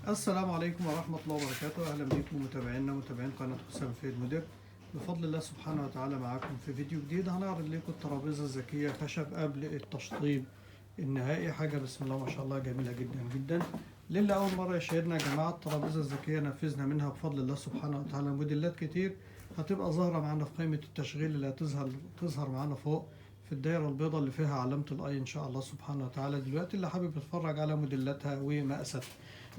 السلام عليكم ورحمة الله وبركاته. أهلا بكم متابعينا ومتابعين قناة حسام فايد موديل. بفضل الله سبحانه وتعالى معاكم في فيديو جديد. هنعرض لكم الترابيزة الذكية خشب قبل التشطيب النهائي. حاجة بسم الله ما شاء الله جميلة جدا جدا. للي أول مرة يشاهدنا يا جماعة، الترابيزة الذكية نفذنا منها بفضل الله سبحانه وتعالى موديلات كتير هتبقى ظاهرة معانا في قائمة التشغيل اللي تظهر معانا فوق في الدايرة البيضاء اللي فيها علامة ال i ان شاء الله سبحانه وتعالى. دلوقتي اللي حابب يتفرج على موديلاتها ومقاساتها،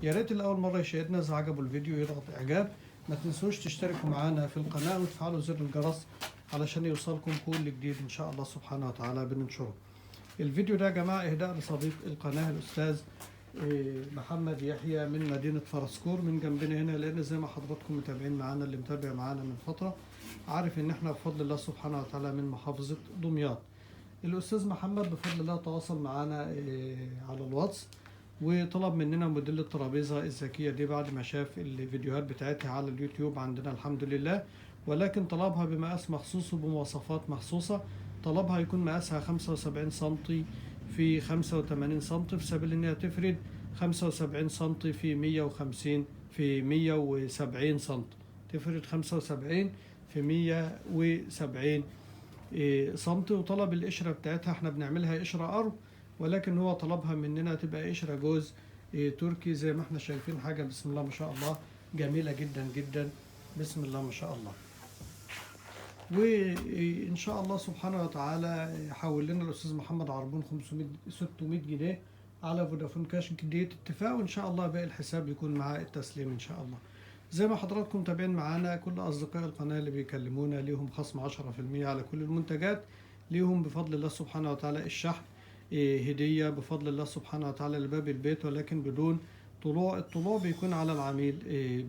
يا ريت اللي اول مرة يشاهدنا اذا عجبه الفيديو يضغط اعجاب، ما تنسوش تشتركوا معانا في القناة وتفعلوا زر الجرس علشان يوصلكم كل جديد ان شاء الله سبحانه وتعالى بننشره. الفيديو ده يا جماعة اهداء لصديق القناة الاستاذ محمد يحيى من مدينة فارسكور من جنبنا هنا، لان زي ما حضراتكم متابعين معانا، اللي متابع معانا من فترة عارف ان احنا بفضل الله سبحانه وتعالى من محافظة دمياط. الاستاذ محمد بفضل الله تواصل معانا على الواتس وطلب مننا موديل الترابيزة الذكية دي بعد ما شاف الفيديوهات بتاعتها على اليوتيوب عندنا الحمد لله، ولكن طلبها بمقاس مخصوص وبمواصفات مخصوصة. طلبها يكون مقاسها 75 سنتي في 85 سنتي في سبيل انها تفرد 75 سنتي في 150 في 170 سنتي، تفرد 75 في 170 سنتي. وطلب القشرة بتاعتها احنا بنعملها قشرة أرو، ولكن هو طلبها مننا تبقى قشرة جوز تركي زي ما احنا شايفين. حاجة بسم الله ما شاء الله جميلة جدا جدا بسم الله ما شاء الله. وإن شاء الله سبحانه وتعالى حول لنا الأستاذ محمد عربون 500 600 جنيه على فودافون كاش جديد اتفاق، وإن شاء الله باقي الحساب يكون مع التسليم إن شاء الله. زي ما حضراتكم متابعين معانا، كل أصدقاء القناة اللي بيكلمونا ليهم خصم 10% على كل المنتجات، ليهم بفضل الله سبحانه وتعالى الشحن هدية بفضل الله سبحانه وتعالى لباب البيت، ولكن بدون طلوع. الطلوع بيكون على العميل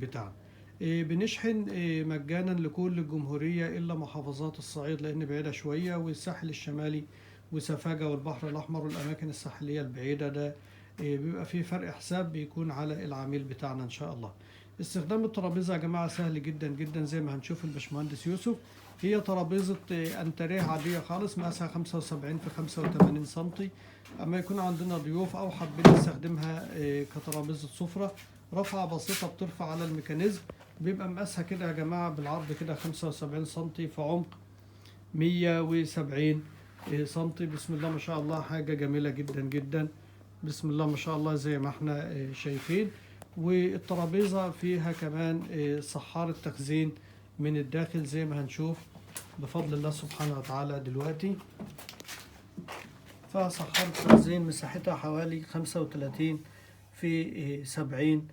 بتاعنا. بنشحن مجانا لكل الجمهورية إلا محافظات الصعيد لأن بعيدة شوية، والساحل الشمالي وسفاجة والبحر الأحمر والأماكن الساحلية البعيدة ده بيبقى فيه فرق حساب بيكون على العميل بتاعنا إن شاء الله. استخدام الترابيزة يا جماعة سهل جدا جدا زي ما هنشوف الباشمهندس يوسف. هي ترابيزة انتريه عادية خالص مقاسها 75 في 85 سنتي. أما يكون عندنا ضيوف أو حابين نستخدمها كترابيزة سفرة، رفعة بسيطة بترفع على ال mechanism، بيبقى مقاسها كده يا جماعة بالعرض كده 75 سنتي في عمق 170 سنتي. بسم الله ما شاء الله حاجة جميلة جدا جدا بسم الله ما شاء الله زي ما احنا شايفين. والترابيزة فيها كمان صحارة تخزين من الداخل زي ما هنشوف بفضل الله سبحانه وتعالى دلوقتي. فصحارة تخزين مساحتها حوالي 35 في 70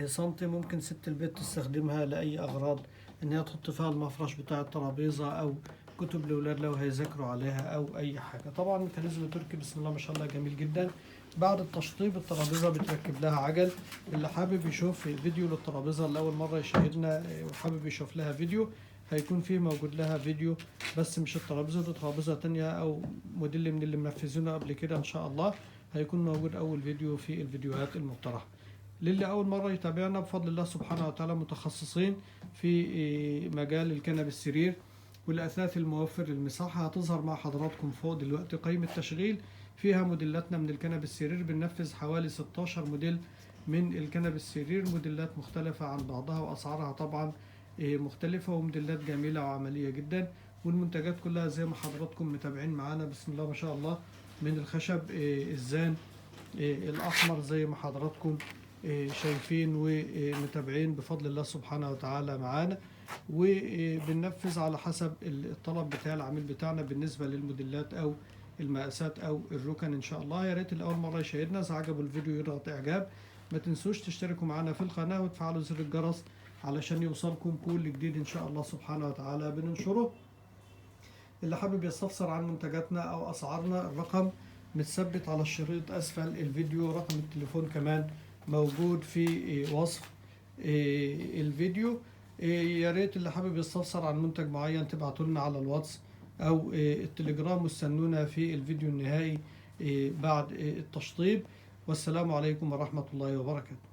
سنتي، ممكن ست البيت تستخدمها لأي أغراض، إن هي تحط فيها المفرش بتاع الترابيزة أو كتب الأولاد لو هيذاكروا عليها أو أي حاجة. طبعا mechanism تركي بسم الله ما شاء الله جميل جدا. بعد التشطيب الترابيزة بتركب لها عجل. اللي حابب يشوف فيديو للترابيزة اللي أول مرة يشاهدنا وحابب يشوف لها فيديو، هيكون فيه موجود لها فيديو، بس مش الترابيزة دي، ترابيزة تانية أو موديل من اللي منفذينه قبل كده إن شاء الله هيكون موجود أول فيديو في الفيديوهات المقترحة. للي أول مرة يتابعنا بفضل الله سبحانه وتعالى متخصصين في مجال الكنب السرير والأثاث الموفر للمساحة. هتظهر مع حضراتكم فوق دلوقتي قائمة تشغيل فيها موديلاتنا من الكنب السرير. بننفذ حوالي 16 موديل من الكنب السرير، موديلات مختلفة عن بعضها وأسعارها طبعا مختلفة، وموديلات جميلة وعملية جدا. والمنتجات كلها زي ما حضراتكم متابعين معانا بسم الله ما شاء الله من الخشب الزان الأحمر زي ما حضراتكم شايفين ومتابعين بفضل الله سبحانه وتعالى معانا. وبننفذ على حسب الطلب بتاع العميل بتاعنا بالنسبة للموديلات أو المقاسات أو الركن إن شاء الله. يا ريت اللي أول مرة يشاهدنا إذا عجبه الفيديو يضغط إعجاب، ما تنسوش تشتركوا معانا في القناة وتفعلوا زر الجرس علشان يوصلكم كل جديد إن شاء الله سبحانه وتعالى بننشره. اللي حابب يستفسر عن منتجاتنا أو أسعارنا، الرقم متثبت على الشريط أسفل الفيديو، رقم التليفون كمان موجود في وصف الفيديو. يا ريت اللي حابب يستفسر عن منتج معين تبعتوا لنا على الواتس أو التليجرام، واستنونا في الفيديو النهائي بعد التشطيب. والسلام عليكم ورحمة الله وبركاته.